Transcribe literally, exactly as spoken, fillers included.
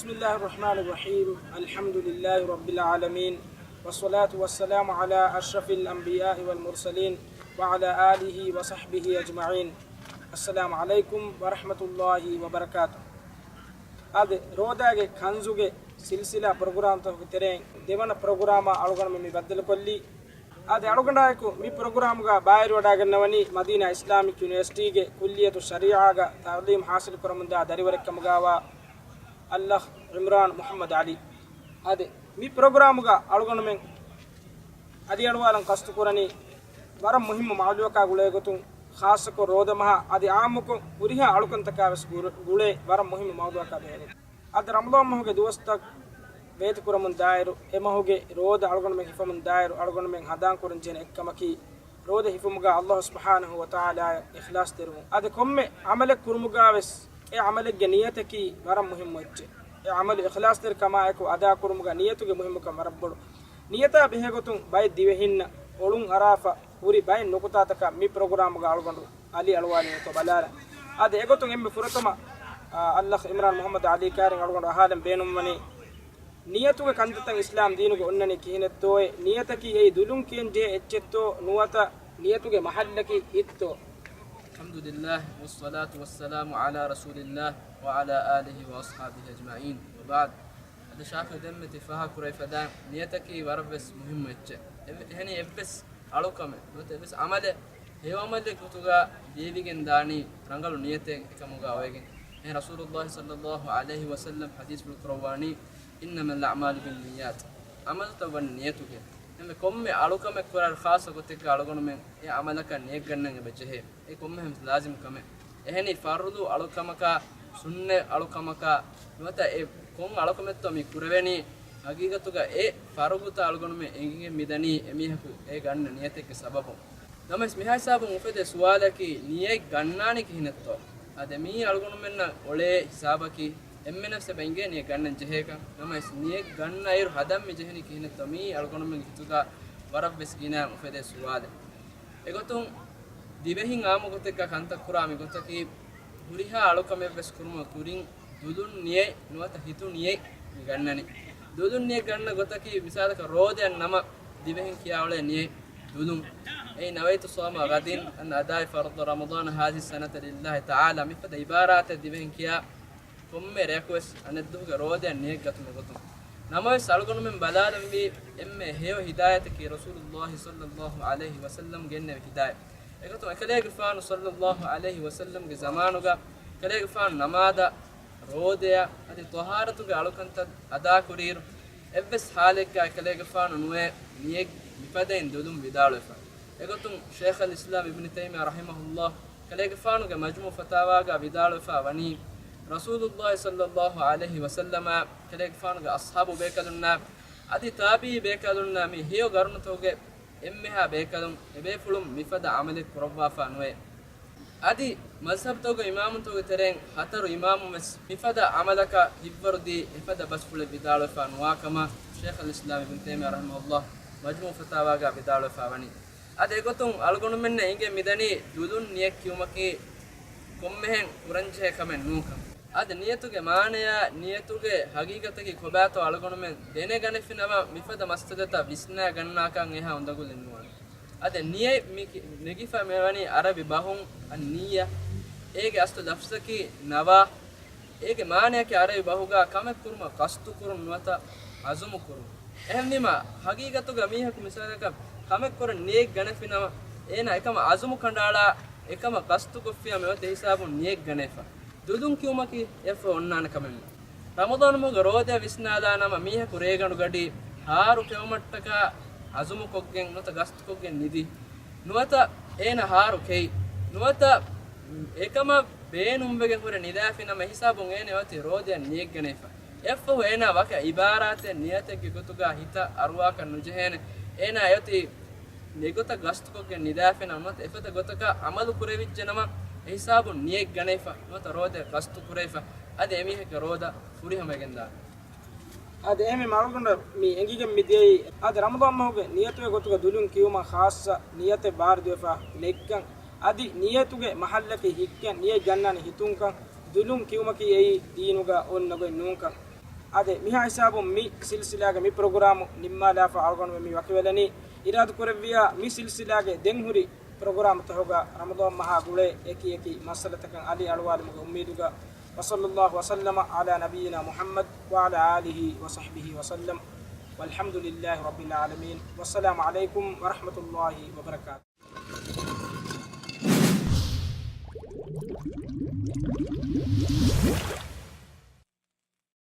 بسم الله الرحمن الرحيم. الحمد لله رب العالمين. والصلاة والسلام على أشرف الأنبياء والمرسلين وعلى آله وصحبه أجمعين. السلام عليكم ورحمة الله وبركاته. އާދެ، ރޯދާގެ ކަންޒުގެ ސިލްސިލާ ޕްރޮގްރާމްތަކުގެ ތެރެއިން ދެވަނަ ޕްރޮގްރާމާ އަޅުގަނޑުމެން މި ބައްދަލުކޮށްލީ. އާދެ، އަޅުގަނޑާއެކު މި ޕްރޮގްރާމްގަ ބައިވެރިވަޑައިގަންނަވަނީ މަދީނާ އިސްލާމިކް ޔުނިވަރސިޓީގެ ކުއްލިއްޔަތު ޝަރީޢާގަ ތަޢުލީމް ޙާޞިލުކުރަމުންދާ ދަރިވަރެއްކަމުގައިވާ އައްލަޚް ޢިމްރާން މުޙައްމަދު ޢަލީ. އާދެ، މި ޕްރޮގްރާމްގަ އަޅުގަނޑުމެން އަލިއަޅުވާލަން ޤަޞްދުކުރަނީ ވަރަށް މުހިއްމު މައުޟޫޢަކާ ގުޅޭގޮތުން، ޚާއްޞަކޮށް ރޯދަމަހާ އަދި ޢާއްމުކޮށް ހުރިހާ އަޅުކަންތަކާވެސް ގުޅޭ ވަރަށް މުހިއްމު މައުޟޫޢަކާ ބެހޭގޮތުން. އަދި ރަމަޟާން މަހުގެ ދުވަސްތައް ވޭތުކުރަމުން ދާއިރު، އެ މަހުގެ ރޯދަ އަޅުގަނޑުމެން ހިފަމުން ދާއިރު، އަޅުގަނޑުމެން ހަނދާންކުރަންޖެހޭނެ އެއްކަމަކީ، ރޯދަ ހިފުމުގަ އައްލާހު ސުބްޙާނަހޫ ވަތަޢާލާއަށް އިޚްލާޞްތެރިވުން. އަދި ކޮންމެ ޢަމަލެއް ކުރުމުގަވެސް އެ ޢަމަލެއްގެ ނިޔަތަކީ ވަރަށް މުހިއްމު އެއްޗެއް. އެ ޢަމަލު އިޚްލާޞްތެރިކަމާއެކު އަދާކުރުމުގަ ނިޔަތުގެ މުހިއްމުކަން ވަރަށް ބޮޑު. ނިޔަތާ ބެހޭގޮތުން ބައެއް ދިވެހިންނަށް އޮޅުން އަރާފަ ހުރި ބައެއް ނުކުތާތަކަށް މި ޕްރޮގްރާމްގަ އަޅުގަނޑު އަލި އަޅުވާލި އޮތޯ ބަލާލަން. އާދެ، އެގޮތުން އެންމެ ފުރަތަމަ، އާ، އައްލަޚް ޢިމްރާން މުޙައްމަދު ޢަލީ ކާރިން އަޅުގަނޑު އަހާލަން ބޭނުންވަނީ، ނިޔަތުގެ ކަންތައްތައް އިސްލާމް ދީނުގަ އޮންނަނީ ކިހިނެއްތޯއޭ؟ ނިޔަތަކީ އެއީ ދުލުން ކިޔަން ޖެހޭ އެއްޗެއްތޯ ނުވަތަ ނިޔަތުގެ މަޙައްލަކީ ކީއްތޯ؟ الحمد لله والصلاة والسلام على رسول الله وعلى آله وأصحابه أجمعين، وبعد. އަދި ޝާފި ދެންމެ ތި ފާހަގަކުރެވިފަދަ ނިޔަތަކީ ވަރަށްވެސް މުހިއްމު އެއްޗެއް. އެ-، އެހެނީ އެއްވެސް އަޅުކަމެއް ނުވަތަ އެއްވެސް ޢަމަލެއް ހެޔޮ ޢަމަލެއް ގޮތުގަ ލިޔެވިގެން ދާނީ ރަނގަޅު ނިޔަތެއް އެކަމުގަ އޮވެގެން. އެހެން ރަސޫލުﷲ ޞައްލަﷲ ޢަލައިހި ވަސައްލަމް ޙަދީޘްފުޅު ކުރައްވާނީ، إنما الأعمال بالنيات. ޢަމަލުތައް ވަނީ ނިޔަތުގެ. އެންމެ ކޮންމެ އަޅުކަމެއް ކުރާއިރު ޚާއްޞަ ގޮތެއްގަ އަޅުގަނޑުމެން އެ ޢަމަލަކަށް ނިޔަތް ގަންނަން އެބަ ޖެހޭ. އެ ކޮންމެހެން ލާޒިމް ކަމެއް. އެހެނީ ފަރުޟު އަޅުކަމަކާ، ސުންނަތް އަޅުކަމަކާ، ނުވަތަ އެ ކޮން އަޅުކަމެއްތޯ މި ކުރެވެނީ، ހަގީގަތުގަ އެ ފަރުޟުތައް އަޅުގަނޑުމެން އެނގިގެން މިދަނީ އެމީހަކު އެ ގަންނަ ނިޔަތެއްގެ ސަބަބުން. ނަމަވެސް މިހާ ހިސާބުން އުފެދޭ ސުވާލަކީ، ނިޔަތް ގަންނާނީ ކިހިނެއްތޯ؟ އާދެ، މީ އަޅުގަނޑުމެންނަށް އޮޅޭ ހިސާބަކީ، އެންމެނަށް އެބަ އިނގޭ ނިޔަތް ގަންނަން ޖެހޭކަން. ނަމަވެސް ނިޔަތް ގަންނައިރު ހަދަން މި ޖެހެނީ ކިހިނެއްތޯ؟ މީ އަޅުގަނޑުމެންގެ ހިތުގަ ވަރަށްވެސް ގިނަ އުފެދޭ ސުވާލެއް. އެގޮތުން ދިވެހިން އާއްމު ގޮތެއްގަ ކަންތައް ކުރާ މި ގޮތަކީ، ހުރިހާ އަޅުކަމެއްވެސް ކުރުމުގެ ކުރިން ދުލުން ނިޔަތް ނުވަތަ ހިތު ނިޔަތް މި ގަންނަނީ. ދުލުން ނިޔަތް ގަންނަ ގޮތަކީ، މިސާލަކަށް ރޯދައަށް ނަމަ ދިވެހިން ކިޔާ އުޅޭ ނިޔަތް ދުލުން. އެއީ، نويت صوم غد عن أداء فرض رمضان هذه السنة لله تعالى މިފަދަ އިބާރާތެއް ދިވެހިން ކިޔާ ކޮންމެ ރެއަކުވެސް އަނެއްދުވަހުގެ ރޯދައަށް ނިޔަތް ގަތުމުގެ ގޮތުން. ނަމަވެސް އަޅުގަނޑުމެން ބަލާލަންވީ އެންމެ ހެޔޮ ހިދާޔަތަކީ ރަސޫލުﷲ ޞައްލަﷲ ޢަލައިހި ވަސައްލަމް ގެންނެވި ހިދާޔަތް. އެގޮތުން އެކަލޭގެފާނު ޞައްލަﷲ ޢަލައިހި ވަސައްލަމްގެ ޒަމާނުގަ އެކަލޭގެފާނު ނަމާދަށް، ރޯދައަށް އަދި ޠަހާރަތުގެ އަޅުކަންތައް އަދާކުރިއިރު، އެއްވެސް ޙާލެއްގަ އެކަލޭގެފާނު ނުވެ ނިޔަތް މިފަދައިން ދުލުން ވިދާޅުވެފަ. އެގޮތުން ޝޭޚުލް އިސްލާމް އިބްނު ތައިމިއްޔާ ރަޙިމަހުﷲ ކަލޭގެފާނުގެ މަޖްމޫޢު ފަތާވާގަ ވިދާޅުވެފަ ވަނީ، ރަސޫލުﷲ ޞައްލަﷲ ޢަލައިހި ވަސައްލަމާ، ކަލޭގެފާނުގެ އަޞްޙާބު ބޭކަލުންނާ، އަދި ތާބިޢީ ބޭކަލުންނާ މި ހެޔޮ ގަރުނުތަކުގެ އެންމެހާ ބޭކަލުން އެބޭފުޅުން މިފަދަ ޢަމަލެއް ކުރައްވާފަ ނުވޭ. އަދި މަޒްހަބުތަކުގެ އިމާމުންތަކުގެ ތެރެއިން ހަތަރު އިމާމުން ވެސް މިފަދަ ޢަމަލަކަށް ހިތްވަރުދީ އެފަދަ ބަސްފުޅެއް ވިދާޅުވެފަ ނުވާ ކަމަށް ޝޭޚުލް އިސްލާމް އިބްނު ތައިމިއްޔާ ރަޙިމަހުﷲ މަޖްމޫޢު ފަތާވާގަ ވިދާޅުވެފަ ވަނީ. އަދި އެގޮތުން އަޅުގަނޑުމެންނަށް އެނގެން މިދަނީ ދުލުން ނިޔަތް ކިޔުމަކީ ކޮންމެހެން ކުރަންޖެހޭ ކަމެއް ނޫންކަން. އަދި ނިޔަތުގެ މާނަޔާ ނިޔަތުގެ ހަގީގަތަކީ ކޮބާތޯ އަޅުގަނޑުމެން ދެނެގަނެފިނަމަ މިފަދަ މައްސަލަތައް ވިސްނާގަންނާކަން އެހާ އުނދަގުލެއް ނުވާނެ. އަދި ނިޔަތް މި ކި-، ނެގިފަ މިވަނީ ޢަރަބި ބަހުން އައްނިއްޔަ. އޭގެ އަސްލު ލަފްޒަކީ ނަވާ. އޭގެ މާނަޔަކީ ޢަރަބި ބަހުގަ ކަމެއް ކުރުމަށް ޤަޞްދު ކުރުން ނުވަތަ ޢަޒުމު ކުރުން. އެހެންވީމަ، ހަގީގަތުގަ މީހަކު މިސާލަކަށް ކަމެއް ކުރަން ނިޔަތް ގަނެފިނަމަ، އޭނާ އެކަމަށް ޢަޒުމު ކަނޑައަޅާ، އެކަމަށް ޤަޞްދު ކޮށްފިޔާ މިއޮތީ އެހިސާބުން ނިޔަތް ގަނެފަ. ދުލުން ކިޔުމަކީ އެއަށްފަހު އޮންނާނެ ކަމެއް ނޫން. ރަމަޟާން މަހުގެ ރޯދަ ވިސްނާލާ ނަމަ މީހަކު ރޭގަނޑުގަޑި ހާރު ކެއުމަށްޓަކާ ޢަޒުމުކޮށްގެން ނުވަތަ ގަސްތުކޮށްގެން ނިދި. ނުވަތަ އޭނަ ހާރު ކެއި. ނުވަތަ އެކަމަށް ބޭނުންވެގެން ހުރެ ނިދާފި ނަމަ އެހިސާބުން އޭނަ އޮތީ ރޯދައަށް ނިޔަތް ގަނެފަ. އެއަށްފަހު އޭނާ ވަކި އިބާރާތެއް ނިޔަތެއްގެ ގޮތުގަ ހިތަށް އަރުވާކަށް ނުޖެހޭނެ. އޭނާ އެއޮތީ އެގޮތަށް ގަސްތުކޮށްގެން ނިދާފިނަމަ ނުވަތަ އެފަދަ ގޮތަކަށް ޢަމަލު ކުރެވިއްޖެނަމަ، އެހިސާބުން ނިޔަތް ގަނެފަ ނުވަތަ ރޯދައަށް ގަސްތު ކުރެވިފަ، އަދި އެމީހެއްގެ ރޯދަ ފުރިހަމަވެގެންދާނެ. އަދި އެހެންވީމަ އަޅުގަނޑަށް މި އެނގިގެން މިދިޔައީ، އަދި ރަމަޟާން މަހުގެ ނިޔަތުގެ ގޮތުގަ ދުލުން ކިޔުމަށް ޚާއްޞަ ނިޔަތެއް ވާރިދުވެފަ ނެތްކަން، އަދި ނިޔަތުގެ މަޙައްލަކީ ހިތްކަން، ނިޔަތް ގަންނާނީ ހިތުންކަން، ދުލުން ކިޔުމަކީ އެއީ ދީނުގަ އޮންނަ ގޮތް ނޫންކަން. އާދެ، މިހާ ހިސާބުން މި ސިލްސިލާގެ މި ޕްރޮގްރާމު ނިންމާލާފަ އަޅުގަނޑުމެން މި ވަކިވެލަނީ. އިރާދަކުރެއްވިޔާ މި ސިލްސިލާގެ ދެން ހުރި ޕްރޮގްރާމްތަހުގަ ރަމަޟާން މަހާ ގުޅޭ އެކި އެކި މައްސަލަތަކަށް އަލި އަޅުވާލުމުގެ އުއްމީދުގަ، وصلى الله وسلم على نبينا محمد وعلى آله وصحبه وسلم، والحمد لله رب العالمين، والسلام عليكم ورحمة الله وبركاته.